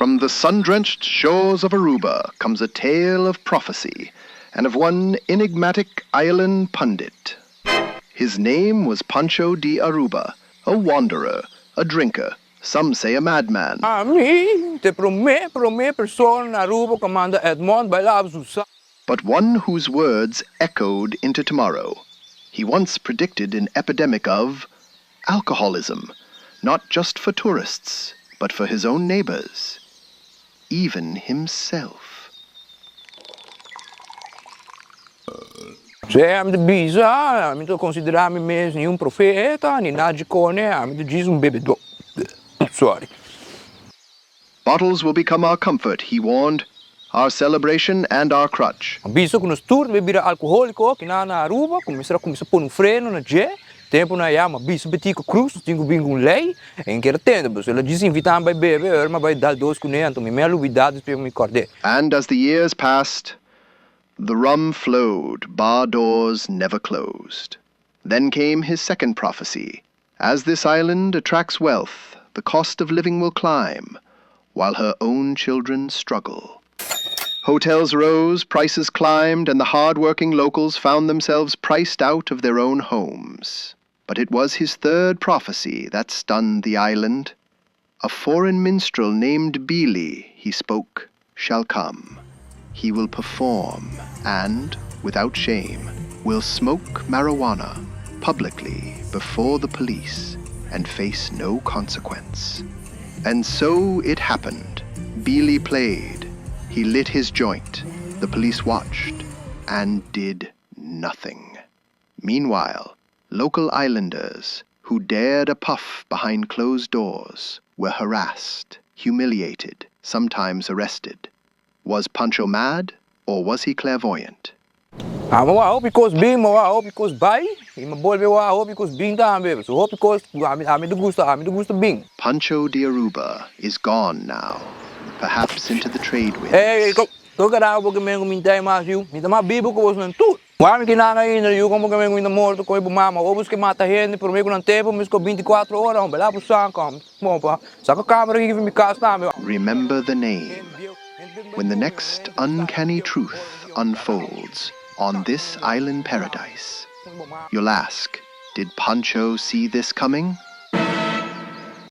From the sun-drenched shores of Aruba comes a tale of prophecy and of one enigmatic island pundit. His name was Pancho de Aruba, a wanderer, a drinker, some say a madman. Ami ta e promé promé persona na Aruba ku a manda Edmond bai laba su sa. But one whose words echoed into tomorrow. He once predicted an epidemic of alcoholism, not just for tourists, but for his own neighbors, even himself. Sea mi ta bisa, ami ta konsiderá mi mes ni un profeta, ni nada di kone, ami ta djis un bebedó. Sorry. Bottles will become our comfort, he warned, our celebration and our crutch. A bisa ku nos tur ta bira alkohóliko kinan na Aruba, ku mester a kuminsá pone un freno na dje. Tempunan ayá mi a bisa Betico Croes nos tin ku bin ku un lei, e n kier a tende, pasobra el a djis invitá mi bai bebe, ora mi a bai dal dos kuné, anto mi me a lubidá despues ku mi kòrd'é. And as the years passed, the rum flowed, bar doors never closed. Then came his second prophecy, As this island attracts wealth, the cost of living will climb, while her own children struggle. Hotels rose, prices climbed, and the hard-working locals found themselves priced out of their own homes. But it was his third prophecy that stunned the island. A foreign minstrel named Beely, he spoke, shall come. He will perform and, without shame, will smoke marijuana publicly before the police and face no consequence. And so it happened. Beely played. He lit his joint. The police watched and did nothing. Meanwhile, local islanders who dared a puff behind closed doors were harassed, humiliated, sometimes arrested. Was Pancho mad or was he clairvoyant? Ami a wak hopi kos bin, mi a wak hopi kos bai, i mi a bolbe wak hopi kos bin tambe. So hopi kos ku ami ami ta gusta, ami ta gusta bin. Pancho di Aruba is gone now, perhaps into the trade Ey, winds. ko karaho bo ke men ku mi ta mas yu? Mi ta mas bibu ku bosnan tur. Wak mi kinan ainda, yu komo ke men ku mi ta morto koe bo mama. Ora bos ke mata hende prome ku nan tempu, mi sko 24 ora, homber la bo sanka, homber. Bon pa saka kamera aki for mi kas tambe. Remember the name when the next uncanny truth unfolds on this island paradise. You'll ask, did Pancho see this coming?